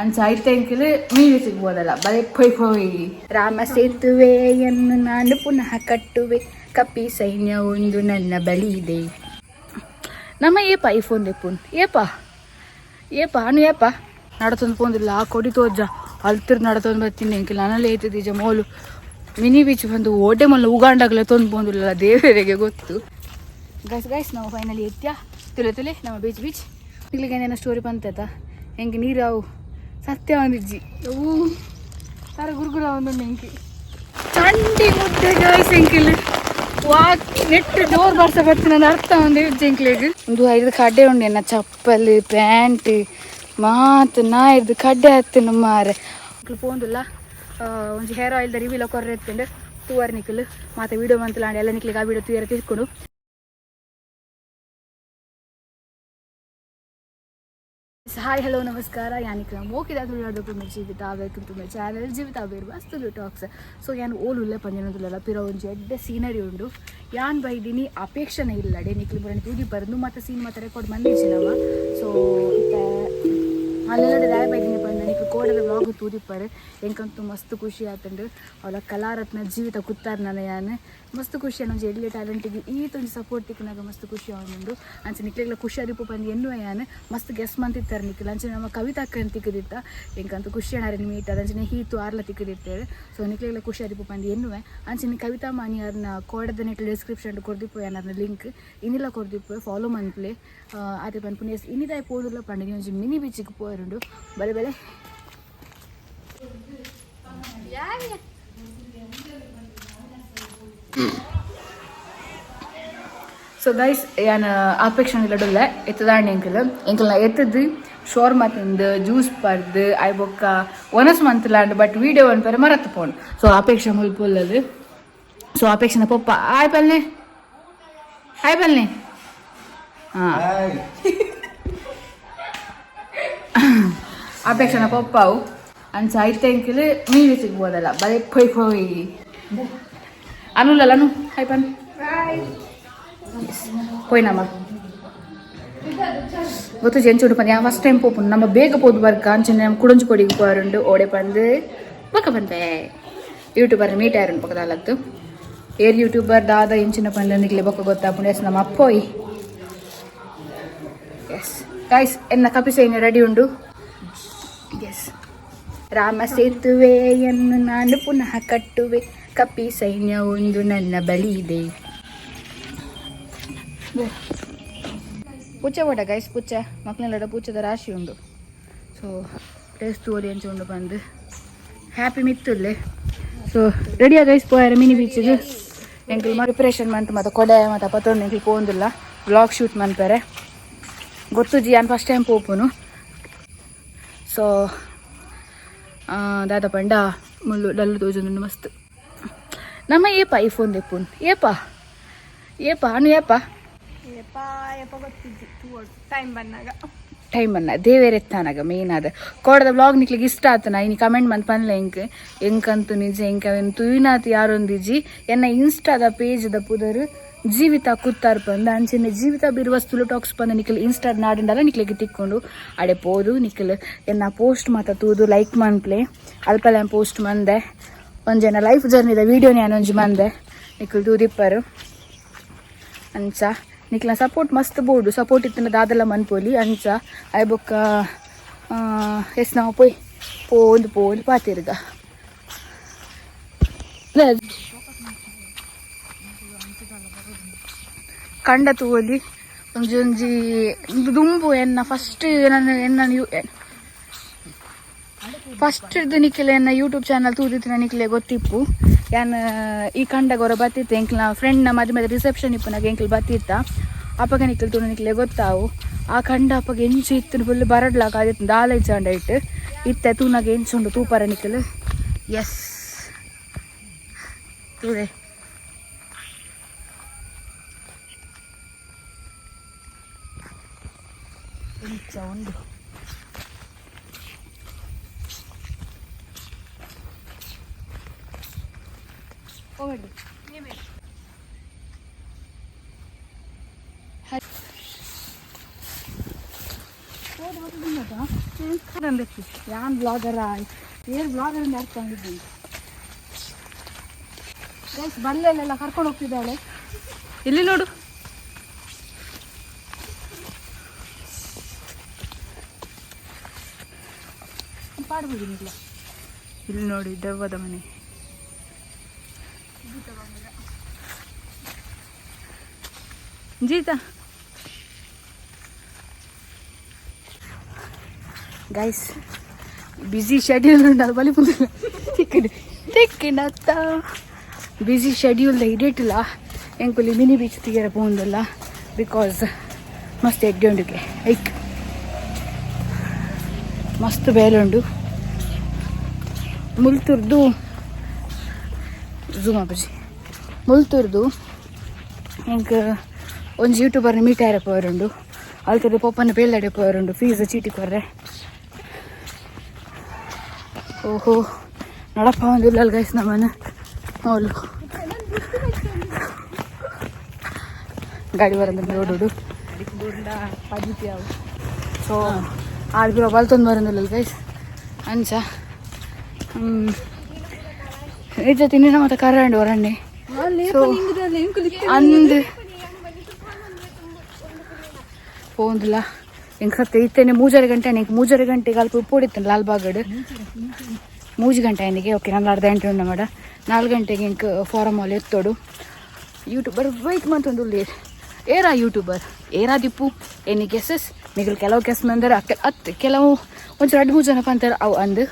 ಅಂಚ ಐತೆಂಕಿಲ್ ಮೀನು ಸಿಗ್ಬೋದಲ್ಲ ಬಲೆ ಪೊಯ್ ಪೊಯ್. ರಾಮ ಸೇತುವೆಯನ್ನು ನಾನು ಪುನಃ ಕಟ್ಟುವೆ, ಕಪಿ ಸೈನ್ಯ ಒಂದು ನನ್ನ ಬಳಿ ಇದೆ. ನಮ್ಮ ಏಪ ಐಫೋನ್ ದೆಪ್ಪುನ್ ಏಪ ಏಪ ಅನು ಏಪ ನಡತೊಂದು ಪೋಂದಿಲ್ಲ. ಆ ಕೊಡಿ ತೋಜ ಅಲ್ತಿರ್ ನಡತೊಂದು ಬರ್ತೀನಿ ಎಂಕಿಲ್ ನನಲೇ ಐತದೀಜ. ಮೋಲು ಮಿನಿ ಬೀಚ್ ಬಂದು ಓಡೆ ಮಲ್ಲ ಉಗಾಂಡಾಗಲೇ ತೊಂದು ಪೋಂದಿಲ್ಲ, ದೇವರಿಗೆ ಗೊತ್ತು. ಗೈಸ್ ಗೈಸ್, ನಾವು ಫೈನಲಿ ಎತ್ಯ ತುಲೆ ತುಲೆ ನಮ್ಮ ಬೀಚ್ ಬೀಚ್ ನಿಗ್ಲಿಗೆ ಏನೇನೋ ಸ್ಟೋರಿ ಬಂತೈತಾ ಹೆಂಗೆ ನೀರು ಅವು ಸತ್ಯ ಒಂದಿಜ್ಜಿ ಅವು ತಾರ ಗುರುಗುರ ಒಂದು ಎಂಕಿ ಚಂಡಿ ಮುದ್ದೆ. ಗೈಸ್, ಎಂಕಿಲ್ ವಾಕ್ ನೆಟ್ ಜೋರ್ ಬರ್ಸ ಬರ್ತೀನಿ ನನ್ನ ಅರ್ಥ ಒಂದು ಎಂಕ್ಲೆಗ್ ಒಂದು ಐದು ಕಡ್ಡೆ ಉಂಡು. ಎನ್ನ ಚಪ್ಪಲ್ ಪ್ಯಾಂಟ್ ಮಾತು ನಾ ಇರ್ದು ಕಡ್ಡೆ ಹತ್ತಿನ ಮಾರೆ. ಪೋಂದುಲ್ಲ, ಒಂಜಿ ಹೇರ್ ಆಯಿಲ್ the reveal ಕೊರ್ರೆ ಎತ್ತಂಡು ತೂವರ್ ನಿಕಲ್ ಮಾತ ವೀಡಿಯೋ ಮಂತಲಾಂಡ ಎಲ್ಲ ನಿಕ್ಲಿಗೆ ಆ ವೀಡಿಯೋ ತೂಯರ ತಿಳ್ಕೊಂಡು. ಹಾಯ್, ಹಲೋ, ನಮಸ್ಕಾರ. ಯಾನಿಕ್ ಮೋಕಿದ Tulunadu Jeevitha. Welcome to my channel Jeevitha Birwas Tulu talks. So ಯಾನ್ ಓಲು ಉಲ್ಲೆ ಪಂಜನದುಲ್ಲ ಪಿರ ಒಂಜಿ ಎಡ್ಡೆ ಸೀನರಿ ಉಂಡು. ಯಾನ್ ಬೈದಿನಿ ಅಪೇಕ್ಷಣೆ ಇಲ್ಲಡೆ ನಿಕ್ಲು ಬರಣಿ ತೂದಿ ಬರಂದು ಮತ್ತೆ ಸೀನ್ ಮಾತ್ರ ರೆಕಾರ್ಡ್ ಮಂದಿಜ್ಜಿ ನಮ. ಸೊ ಇತ್ತೆ ಅಲ್ಲೆಲ್ಲ ದಾಯ ಬೈದಿನಿ ಪಂಡ ನಿಕ್ಲು ಕೋಡದ ವ್ಲಾಗ್ ತೂದಿಪ್ಪರು. ಎಂಕಂತೂ ಮಸ್ತ್ ಖುಷಿ ಆತಂಡು. ಅವಳ ಕಲಾರತ್ನ ಜೀವಿತ ಕುತ್ತಾರ್ ನನ ಯಾನ್ ಮಸ್ತ್ ಖುಷಿ. ಒಂಜಿ ಎಡ್ಲೆ ಟ್ಯಾಲೆಂಟಿಗೆ ಈತೊಂಜಿ ಸಪೋರ್ಟ್ ತಿಕ್ಕುನಾಗ ಮಸ್ತ್ ಖುಷಿ ಆವೊಂದುಂಡು. ಅಂಚ ನಿಕ್ಲೆಗ್ಲ ಖುಷಿ ಆದಿಪ್ಪು ಪಂದ್ ಎನ್ನುವ ಯಾನ್. ಮಸ್ತ್ ಗೆಸ್ ಮಂತಿತ್ತಾರೆ ನಿಕ್ಲು. ಅಂಚನೆ ನಮ್ಮ ಕವಿತಾ ಅಕ್ಕನ್ ತಿಕ್ಕದಿತ್ತ, ಎಂಕಂತೂ ಖುಷಿ ಅಣ್ಣಾರೆ ಮೀಟ್ ಅದ. ಅಂಚನೆ ಹೀತು ಆರ್ಲ ತಿಕ್ಕದಿತ್ತೇವೆ. ಸೊ ನಿಕ್ಲೆಗ್ಲ ಖುಷಿ ಆದಿಪ್ಪು ಪಂದ್ ಎನ್ನುವೆ. ಅಂಚನೆ ಕವಿತಾ ಮಾನಿಯರ್ನ ಕೋಡದ ನೆಟ್ ಡಿಸ್ಕ್ರಿಪ್ಷನ್ ಕೊರ್ದಿಪ್ಪು ಯಾನಾರ್ನ ಲಿಂಕ್ ಇನ್ನಿಲ್ಲ ಕೊರ್ದಿಪ್ಪು, ಫಾಲೋ ಮನ್ಪ್ಲೆ ಆತೆ ಪನ್ಪುನಿ. ಎಸ್, ಇನ್ನಿದಾಯ ಪೋದುಲ್ಲ ಪಂಡ ಒಂಜಿ ಮಿನಿ ಬೀಚಿಗೆ ಪೋರುಂಡು. ಬಲೆ ಬಲೆ. ಸೊ ಗೈಸ್, ಯಾನ್ ಅಪೇಕ್ಷಣ ಲಡುಲ್ಲ ಎತ್ತದಾಂಡ ಎಂಕಲ್ ಎಂಕಲ್ನ ಎತ್ತದು ಶೋರ್ಮಾ ತಿಂದು ಜ್ಯೂಸ್ ಪರ್ದು I ಬೊಕ್ಕ ಒನಸ್ ಮಂತ್ಲಾಂಡ್, ಬಟ್ ವೀಡಿಯೋ ಪರ ಮರತ್ ಪೋಂಡ್. ಸೊ ಅಪೇಕ್ಷೆ ಮುಲ್ಪುಲ್ಲದು. ಸೊ ಅಪೇಕ್ಷಣ ಪೊಪ್ಪ ಆಯ್ ಪಲ್ನೆ, ಹಾಯ್ ಪಲ್ನೆ. ಹಾಂ, ಅಪೇಕ್ಷಣ ಪೊಪ್ಪಾವು. ಅಂಚ ಐತೆ ಎಂಕಲ್ ಮೀನು ಸಿಗ್ಬೋದಲ್ಲ ಬಲೆ ಪೊಯ್ ಪೊಯ್. ಅನುಲಲ್ಲ ಅನು, ಹಾಯ್ ಪನ್ ಪೋಯ್ನಮ್ಮ. ಗೊತ್ತು ಜೆಂಚುಡು ಪಂದ್ ಯಾ ಫಸ್ಟ್ ಟೈಮ್ ಪೋಪುಂಡು. ನಮ್ಮ ಬೇಗ ಪೋದು ಬರ್ಕ. ಅಂಚನೆ ನಮ್ಮ ಕುಡಂಚು ಕೊಡಿಗೆ ಪೋರುಂಡು ಓಡೆ ಪಂದು ಬೊಕ ಪನ್ಪೆ. ಯೂಟ್ಯೂಬರ್ ಮೀಟ್ ಆರುಂಡು ಪಕ್ಕದಲ್ಲತ್ತು. ಏರ್ ಯೂಟ್ಯೂಬರ್ ದಾದ ಇಂಚಿನ ಪಂಡ ನಿಕ್ಲೆ ಬೊಕ್ಕ ಗೊತ್ತಾಪುಂಡು. ಎಸ್, ನಮ್ಮ ಅಪ್ಪೋಯ್. ಎಸ್ ಗೈಸ್, ಎನ್ನ ಕಪಿಸೈನ ರೆಡಿ ಉಂಡು. ಎಸ್, ರಾಮ ಸೇತುವೆಯನ್ನು ನಾನು ಪುನಃ ಕಟ್ಟುವೆ, ಕಪಿ ಸೈನ್ಯ ಒಂದು ನನ್ನ ಬಳಿ ಇದೆ. ಪುಚ್ಚ ಬೋಟ ಗೈಸ್, ಪುಚ್ಚ ಮಕ್ಕಳೆಲ್ಲ ಪುಚ್ಚದ ರಾಶಿ ಉಂಡು. ಸೊ ಪ್ಲೇಸ್ ತೋಲಿ ಅಂಚ ಉಂಡು ಬಂದು ಹ್ಯಾಪಿ ಮಿತ್ತುಲ್ಲೆ. ಸೊ ರೆಡಿಯಾ ಗೈಸ್ ಪೋಯಾರ ಮಿನಿ ಬೀಚಿಗೆ? ಎಂಕಲ್ ಪ್ರಿಪ್ರೇಷನ್ ಮಂತ್ ಮತ್ತು ಕೊಡೆ ಮತ್ತು ಪತ್ತೊಂದು ಎಂಕಲ್ ಪೋಂದಿಲ್ಲ ವ್ಲಾಗ್ ಶೂಟ್ ಮನ್ಪೆರೆ ಗೊತ್ತು ಜಿ. ಯಾನ್ ಫಸ್ಟ್ ಟೈಮ್ ಪೋಪುನು. ಸೊ ದಾದ ಪಂಡ ಮುಳ್ಳು ಡಲ್ಲು ತೋಜೊಂದುಂಡು ಮಸ್ತ್. ನಮ್ಮ ಏಪ ಐಫೋನ್ ದೆಪ್ಪುನ್ ಏಪ ಏಪ ಅನು ಏಪ ಏಪ ಏಪ ಗೊತ್ತಿಜ್ಜಿ, ಟೈಮ್ ಬಂದಾಗ. ಟೈಮ್ ಬನ್ನ ದೇವೇರೆತ್ತಾನಗ ಮೇನ್ ಆದ ಕೋಡದ ಬ್ಲಾಗ್ ನಿಕ್ಲಿಗೆ ಇಷ್ಟ ಆತನ ಇನಿ ಕಮೆಂಟ್ ಮಂತ್ ಪನ್ಲೆ ಎಂಕ್. ಎಂಕಂತು ನಿಜ ಎಂಕ್ ಅವೆನ್ ತುಯಿನಾತ್ ಯಾರೊಂದಿಜ್ಜಿ. ಎನ್ನ ಇನ್ಸ್ಟಾದ ಪೇಜ್ದ ಪುದರ್ ಜೀವಿತ ಕುತ್ತಾರ್ ಪಂದ. ಅಂಚನೆ ಜೀವಿತ ಬಿರ್ವಸ್ ತುಳು ಟಾಕ್ಸ್ ಪಂದ ನಿಕ್ಲ್ ಇನ್ಸ್ಟಾ ನಾಡಿಂದಲ್ಲ ನಿಕ್ಲಿಗೆ ತಿಕ್ಕೊಂಡು ಅಡೆ ಪೋದು ನಿಕ್ಲ್ ಎನ್ನ ಪೋಸ್ಟ್ ಮಾತ ತೂದು ಲೈಕ್ ಮನ್ಪ್ಲೆ. ಅಲ್ಪಲ ಪೋಸ್ಟ್ ಮಂದೆ ಒಂಜೆನ ಲೈಫ್ ಜರ್ನಿದ ವೀಡಿಯೋನೇ ಒಂಜಿ ಮಂದೆ ನಿಕ್ಲ್ ತೂದಿಪ್ಪರು. ಅಂಚ ನಿಕ್ಲ ಸಪೋರ್ಟ್ ಮಸ್ತ್ ಬೋಡು. ಸಪೋರ್ಟ್ ಇತ್ತಿನ ದಾದಲ ಮನ್ಪೋಲಿ. ಅಂಚ I ಬೊಕ್ಕ ಎಸ್, ನಾವು ಪೋಯ್ ಪೋಂದು ಪೋಂದು ಪಾತಿರ್ಗ. ಕಂಡ ತೂವೊಲಿ ಒಂಜಿ ಒಂಜಿ ದುಂಬು ಎನ್ನ ಫಸ್ಟ್ ನನ್ನ ಎನ್ನ ಫಸ್ಟ್ ನಿಕ್ಲೆ ಎನ್ನ ಯೂಟ್ಯೂಬ್ ಚಾನಲ್ ತೂದಿತ್ತಿನ ನಿಕ್ಲೆ ಗೊತ್ತಿಪ್ಪು. ಯಾನ್ ಈ ಕಂಡಗೊರ ಬತ್ತಿತ್ತು ಎಂಕ್ಲ ಫ್ರೆಂಡ್ನ ಮದುವೆ ರಿಸೆಪ್ಷನ್ ಇಪ್ಪುನಾಗ ಎಂಕ್ಲು ಬತ್ತಿತ್ತ. ಅಪಗ ನಿಕ್ಲು ತೂನ ನಿಕ್ಲೆ ಗೊತ್ತಾವು. ಆ ಕಂಡ ಅಪಗ ಎಂಚು ಇತ್ತು, ಫುಲ್ ಬರಡ್ಲಾಕ ಆದಿತ್ತು, ದಾಲ ಇಜ್ಜಾಂಡ ಇಟ್ಟು. ಇತ್ತೆ ತೂನಾಗ ಎಂಚುಂಡು ತೂಪರ ನಿಕ್ಲು. ಎಸ್, ತೂಲೆ ಎಂಚ ಉಂಡು. ಯಾನ್ ಬ್ಲಾಗರ ಏರ್ ಬ್ಲಾಗರ್ ಅಂತ ಅರ್ಥ. ಗೈಸ್, ಬಲ್ಲೆಲ್ಲ ಕರ್ಕೊಂಡು ಹೋಗ್ತಿದ್ದಾಳೆ. ಇಲ್ಲಿ ನೋಡು. ಪಾಡ್ಬೋದಿಲ್ಲ. ಇಲ್ಲಿ ನೋಡಿ, ದೆವ್ವದ ಮನೆ. ಜೀತಾ. Guys, busy schedule ಉಂಟು. ಬಲಿ ಪುಂದಿಲ್ಲ ತಿಕ್ಕಿಡು ತಿಕ್ಕಿನತ್ತ. ಬ್ಯುಸಿ ಶೆಡ್ಯೂಲ್ ಇಡೇಟಿಲ್ಲ. ಎಂಕುಲಿ ಮಿನಿ ಬೀಚ್ ತಿಗರ ಪೋಂದಲ್ಲ, because ಮಸ್ತ್ ಎಡ್ಡೆ ಉಂಡುಗೆ. ಐಕ್ ಮಸ್ತ್ ಬೇಲೆ ಉಂಡು. ಮುಲ್ತುರ್ದು ಝೂಮ್ ಅಪ್ಪಜಿ. ಮುಲ್ತುರ್ದು ಎಂಕ್ ಒಂಜಿ ಯೂಟ್ಯೂಬರ್ನ ಮೀಟ್ ಆಯರ ಪೋರುಂಡು. ಅಲ್ತದ ಪೊಪ್ಪನ ಬೇಲಡೆ ಪೋರುಂಡು. ಫೀಸ್ ಚೀಟಿ ಕೊರ್ರೆ. ಓಹೋ, ನಡಪ್ಪ ಒಂದು ಇಲ್ಲ ಗೈಸ್ ನಮ್ಮನ್ನ. ಅವಳು ಗಾಡಿ ಬರಂದ್ರೆ ರೋಡು. ಸೊ ಆಳ್ಬಿರೋ ಬಲ್ತೊಂದು ಬರಂದಿಲ್ಲ ಗೈಸ್ ಅಂಚ. ನಿಜ ತಿನ್ನಿನ ಮತ್ತೆ ಕರಂಡು ಹೊರಣ್ಣೆ. ಸೊ ಅಂದ್ ಪೋಂದಿಲ್ಲ ಎಂಕ್ ಸತ್ತೆ ಇತ್ತೇನೆ ಮೂಜರೆ ಗಂಟೆ. ಎಂಕ್ ಮೂಜರೆ ಗಂಟೆಗೆ ಅಲ್ಪ ಉಪ್ಪೋಡಿತ್ತು ಲಾಲ್ಬಾಗಡ್. ಮೂಜಿ ಗಂಟೆ ಆಯ್ನಿಗೆ. ಓಕೆ, ನಾನು ಅರ್ಧ ಗಂಟೆ ಉಂಡ ಮಾಡ. 4 ಗಂಟೆಗೆ ಎಂಕ್ ಫಾರಮ್ ಹಾಲ್ ಎತ್ತೋಡು. ಯೂಟ್ಯೂಬರ್ ವೆಯ್ಟ್ ಮಂತೊಂದು ಏರಾ ಯೂಟ್ಯೂಬರ್ ಏರಾ ದಿಪ್ಪು? Any guesses? ನಿಗಲ್ ಕೆಲವು ಗೆಸ್ ಮಂದರೆ ಅತ್ ಕೆಲವು ಒಂಚೂರು ಎರಡು ಮೂರು ಜನ ಪಂತಾರೆ ಅವು ಅಂದು.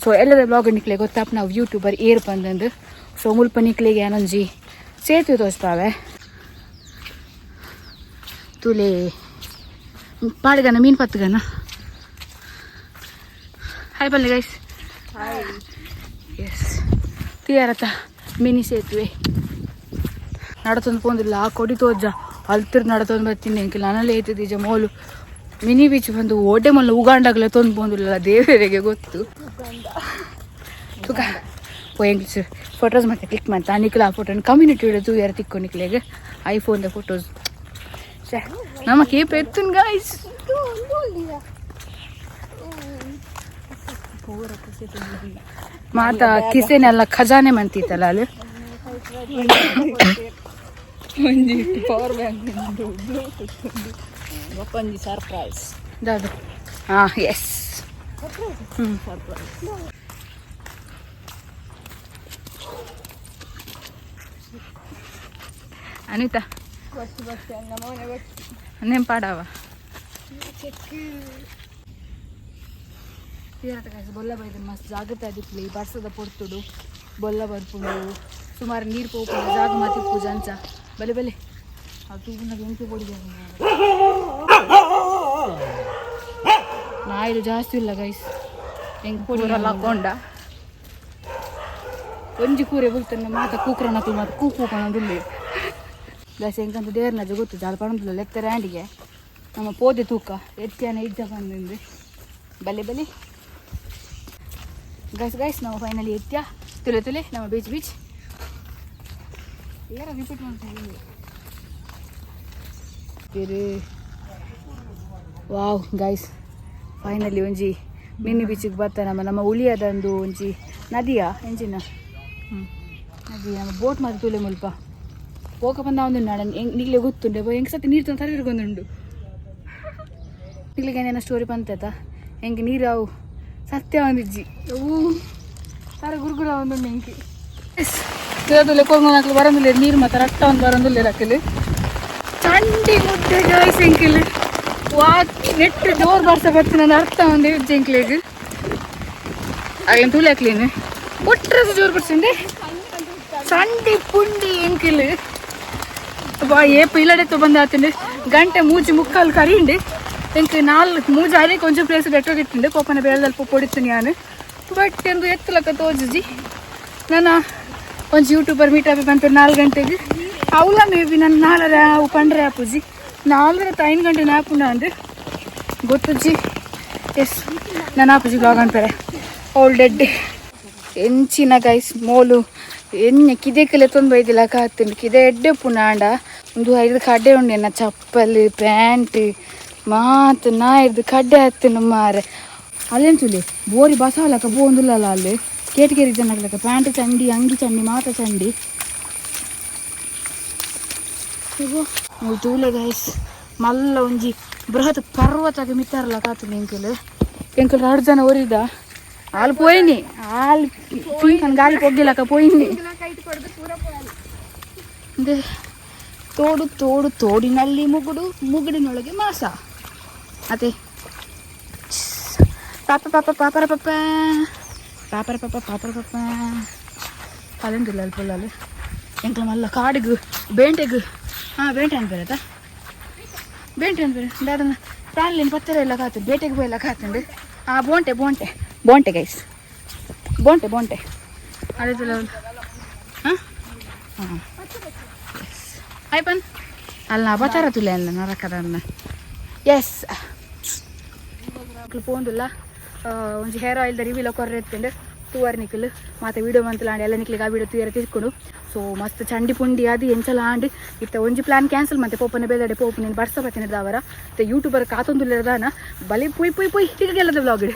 ಸೊ ಎಲ್ಲದ ಬ್ಲಾಗ್ ನಿಕ್ಲೆ ಗೊತ್ತಾಪ್ ನಾವು ಯೂಟ್ಯೂಬರ್ ಏರ್ ಪಂದಂದು. ಸೊ ಮುಲ್ಪ ನಿಕ್ಲೆಗೆ ಏನೊಂಜಿ ಸೇತುವೆ ತೋರಿಸ್ಪಾವೆ. ತುಲೆ ಪಾಡುಗನ ಮೀನು ಪತ್ತುಗನ. ಹಾಯ್ ಬನ್ನಿ ಗೈಸ್. ಎಸ್, ತುಯಾರತ ಮಿನಿ ಸೇತುವೆ. ನಡತೊಂದು ಪೋಂದಿಲ್ಲ. ಆ ಕೊಡಿ ತೋಜ ಅಲ್ತಿರ್ ನಡತೊಂದು ಬರ್ತೀನಿ. ಎಂಕಿಲ್ಲ ನನಲೇ ಐತದೀಜ. ಮೋಲು ಮಿನಿ ಬೀಚ್ ಬಂದು ಓಟೆ ಮಲ್ಲ ಉಗಾಂಡಾಗಲೇ ತೊಂದು ಪೋಂದಿಲ್ಲ, ದೇವರಿಗೆ ಗೊತ್ತು. ತುಕ ಪೋಯಂಗ್ಸ್ ಫೋಟೋಸ್ ಮತ್ತೆ ಕ್ಲಿಕ್ ಮಾಡ್ತಾ ನಿಕ್ಲ. ಆ ಫೋಟೋ ಕಮ್ಯುನಿಟಿ ಹಿಡಿದು ಯಾರು ತಿಕ್ಕೋ ನಿಕ್ಲೆಗೆ ಐಫೋನ್ದ ಫೋಟೋಸ್. ಛೇ, ನಮ್ಮ ಕೇಪ್ ಎತ್ತುನ್ ಗಾಯ್ಸ್. ಮಾತಾ ಕಿಸೆನೆಲ್ಲ ಖಜಾನೆ ಮಂತಿತ್ತಲ್ಲ ಅಲ್ಲಿ. ಒಂಜಿ ಪವರ್ ಬ್ಯಾಂಕ್ ಉಂಡು, ಬ್ಲೂಟೂತ್ ಉಂಡು, ಬೊಕ್ಕೊಂಜಿ ಸರ್ಪ್ರೈಸ್. ದಾದು? ಹಾಂ, ಎಸ್. ಸರ್ಪ್ರೈಸ್. ಅನಿತಾ, ನೇಮ್ ಪಾಡವ. ತೀರತ ಕಾಸು ಬೊಲ್ಲ ಬೈದ. ಮಸ್ತ್ ಜಾಗ್ರತೆ ಆದಿಪ್ಲಿ. ಬರ್ಸದ ಪೊರ್ತುಡು ಬೊಲ್ಲ ಬರ್ಪುಂಡು. ಸುಮಾರು ನೀರು ಪೋಪುಂಡು. ಜಾಗ ಮಾತಿ ಪೂಜೆ ಅಂಚ. ಬಲೆ ಬಲೆ, ಅದು ತೂಪುನಾಗ ಎಂಕೆ ಪೊಡಿ. ನಾಯಿಲು ಜಾಸ್ತಿ ಇಲ್ಲ ಗೈಸ್. ಹೆಂಗೆ ಪೊಡಿ ಪೂರೆಲ್ಲ ಕೊಂಡ. ಒಂಜಿ ಕೂರೆ ಬುಲ್ತನ್ನ ಮಾತ ಕೂಕ್ರನಕುಲು ಮಾತ ಕೂಕು ಪಣೊಂದುಲ್ಲೆ ಗೈಸ್. ಎಂಕಂತ ದೇರ್ನಜ ಗೊತ್ತು ಜಾಲ ಪಣೊಂದುಲ್ಲ. ಲೆತ್ತರ ಆಂಡಿಗೆ ನಮ್ಮ ಪೋದೆ ತೂಕ ಎತ್ತಿಯಾನ ಇಜ್ಜ ಬಂದಿಂದು. ಬಲೆ ಬಲೆ ಗೈಸ್. ಗೈಸ್, ನಾವು ಫೈನಲಿ ಎತ್ಯ. ತುಲೆ ತುಲೆ, ನಮ್ಮ ಬೀಚ್ ಬೀಚ್ ಏರ ರಿಪೀಟ್ ಮಾಡ್ತಾ. Wow guys, finally ಒಂಜಿ ಮಿನಿ ಬೀಚಿಗೆ ಬರ್ತಾ. ನಮ್ಮ ನಮ್ಮ ಉಳಿಯದಂದು ಒಂಜಿ ನದಿಯ ಎಂಚಿನ ನದಿ. ನಮ್ಮ ಬೋಟ್ ಮಾತ್ರ ತುಲೆ. ಮುಲ್ಪ ಪೋಕ ಬಂದ ಒಂದು ನಾಡ ನಿಗ್ಲೆ ಗೊತ್ತುಂಡೆ. ಹೆಂಗ್ ಸತಿ ನೀರು ತಂದು ತರಿಗೊಂದುಂಡು. ನಿಗ್ಲಿಗೆ ಏನೇನೋ ಸ್ಟೋರಿ ಬಂತೈತ. ಹೆಂಗೆ ನೀರು ಅವು ಸತ್ಯ ಒಂದಿಜ್ಜಿ. ಅವು ತರ ಗುರುಗುರ ಒಂದು ಮೆಂಕಿ ತುಲೆ ಕೊಂಗನಾಕ್ಲು ಬರಂದಿಲ್ಲ. ನೀರು ಮಾತ್ರ ರಟ್ಟ ಒಂದು ಬರಂದಿಲ್ಲ. ಅಕ್ಕಲಿ ಚಂಡಿ ಮುದ್ದೆ ಗಾಯ್ಸ್. ಎಂಕಿಲ್ ವಾ ನೆಟ್ ಜೋರ್ ಬರ್ಸ ಬರ್ತೀನಿ. ನನ್ನ ಅರ್ಥ ಒಂದು ಎಂಕ್ಲೇಗ್ ಆಗ್ಲಿನ ತೂಲೆ ಹಾಕ್ಲೇನು ಒಟ್ಟರೆ ಜೋರ್ ಬರ್ಸಂಡೆ ಚಂಡಿ ಪುಂಡಿ ಎಂಕಿಲ್ ಬಾ. ಏಪ ಇಲ್ಲಡೆ ಬಂದ ಆತಂಡೆ. ಗಂಟೆ 3:45 ಕರಿಂಡೆ. ಎಂಕ್ ನಾಲ್ ಮೂಜಿ ಅರೆ ಕೊಂಚ ಪ್ಲೇಸ್ ನೆಟ್ವರ್ಕ್ ಇಟ್ಟುಂಡೆ. ಪೋಪನ ಬೇಳದಲ್ಲಿ ಪೊಡಿತ್ತು ನಾನು. ಬಟ್ ಎಂದು ಎತ್ತಲಕ್ಕ ತೋಜುಜಿ. ನನ್ನ ಒಂಜಿ ಯೂಟ್ಯೂಬರ್ ಮೀಟ್ ಆಪಿ ಬಂತು 4 ಗಂಟೆಗೆ. ಅವಳ ಮೇ ಬಿ ನನ್ನ ನಾಲರೆ ಅವು ಪಂಡ್ರೆ ಆಪುಜಿ. ನಾಲ್ಕರ 5 ಗಂಟೆ ನಾಪುಂಡ ಅಂದು ಗೊತ್ತುಜ್ಜಿ. ಎಸ್, ನನ್ನ ಆಪುಜಿ ಬ್ಲಾಗ್ ಅನ್ಪರೆ ಓಲ್ಡ್ ಡೆಡ್ ಎಂಚಿನ ಗೈಸ್. ಮೋಲು ಎಣ್ಣೆ ಕಿದೆಕ್ಕೆಲ್ಲ ತೊಂದು ಬೈದಿಲ್ಲ ಕಾತುಂಡು. ಕಿದೆ ಎಡ್ಡೆ ಪುನಾಂಡ ಒಂದು ಐದು ಕಡೆ ಉಂಡು. ಎನ್ನ ಚಪ್ಪಲ್ ಪ್ಯಾಂಟ್ ಮಾತು ನಾಯಿರ್ದು ಕಡ್ಡೆ ಹತ್ತಿನ ಮಾರೆ. ಅಲ್ಲೆಂಚುಲಿ ಬೋರಿ ಬಸಾಲಕ ಬೋಂದುಲ್ಲಲ್ಲ ಅಲ್ಲಿ ಕೇಟಗೇರಿ ಜನಕ್ಲಕ ಪ್ಯಾಂಟ್ ಚಂಡಿ, ಅಂಗಿ ಚಂಡಿ, ಮಾತ ಚಂಡಿ. ಮೂಲು ತೂಲೆ ಗೈಸ್, ಮಲ್ಲ ಒಂಜಿ ಬೃಹತ್ ಪರ್ವತಗೆ ಮಿತ್ತಾರಲ ಕಾತುಂಡು. ಎಂಕುಲು ಎಂಕುಲು ರಡ್ಡ್ ಜನ ಒರಿದ. ಆಲ್ ಪೋಯಿನಿ, ಆಲ್ ಪಿಂಕನ್ ಗಾಳಿ ಪೊಗ್ಗಿಲಕ ಪೋಯಿನಿ. ಇಂದೆ ತೋಡು ತೋಡು, ತೋಡಿನಲ್ಲಿ ಮುಗುಡು, ಮುಗುಡಿನೊಳಗೆ ಮಾಸ ಅದೇ. ಪಾಪ ಪಾಪ ಪಾಪರ ಪಪ್ಪ ಪಾಪರ ಪಪ್ಪ ಪಾಪರ ಪಪ್ಪ. ಅಲೆಂದಿಲ್ಲ ಅಲ್ಪ ಅಲ್ಲಿ. ಎಂಕ್ಲ ಮಲ್ಲ ಕಾಡಿಗ್ ಬೇಂಟೆಗ್. ಹಾಂ, ಬೇಂಟೆ ಅನ್ಬೇರತ, ಬೇಂಟೆ ಅನ್ಬೇರೆ. ದಾದನ ಪ್ರಾಣಿಲೇನು ಪತ್ತೆರ ಇಲ್ಲ ಕಾತು, ಬೇಟೆಗೆ ಪೋಯಿಲ್ಲ ಕಾತುಂಡು. ಹಾಂ, ಬೋಂಟೆ ಬೋಂಟೆ ಬೋಂಟೆ ಗೈಸ್, ಬೋಂಟೆ ಬೋಂಟೆ. ಅದೇ. ಹಾಂ ಹಾಂ, ಆಯ್ಪನ್ ಅಲ್ಲ, ಬತ್ತಾರ ತುಲೆ ಅಲ್ಲ ನರಕದನ್ನ. ಎಸ್, ಪೋಂದುಲ್ಲ. ಒಂಜಿ ಹೇರ್ ಆಯಿಲ್ದ ರಿವ್ಯೂಲ ಕೊರ್ರೆ ಇತ್ತುಂಡು. ತೂವರ್ ನಿಕುಲು ಮಾತ ವೀಡಿಯೋ ಮಂತಲಾಂಡ್ ಎಲ್ಲ ನಿಕ್ಲಿಗೆ ಆ ವೀಡಿಯೋ ತೂಯರ ತಿರ್ಕೊಂಡು. ಸೊ ಮಸ್ತ್ ಚಂಡಿ ಪುಂಡಿ ಅದು ಎಂಚಲ ಆಂಡ್. ಇತ್ತ ಒಂಜಿ ಪ್ಲಾನ್ ಕ್ಯಾನ್ಸಲ್ ಮಂತೆ ಪೋಪನೆ ಬೇದಡೆ ಪೋಪು ನೀನು ಬರ್ಸ ಬತ್ತಿನ ದಾವರ. ಯೂಟ್ಯೂಬರ್ ಕಾತೊಂದುಲ್ಲೆದಾನ. ಬಲೆ ಪೊಯ್ ಪೊಯ್ ಪೊಯ್ ತಿರ್ಗೆಲ್ಲದ ವ್ಲಾಗ್.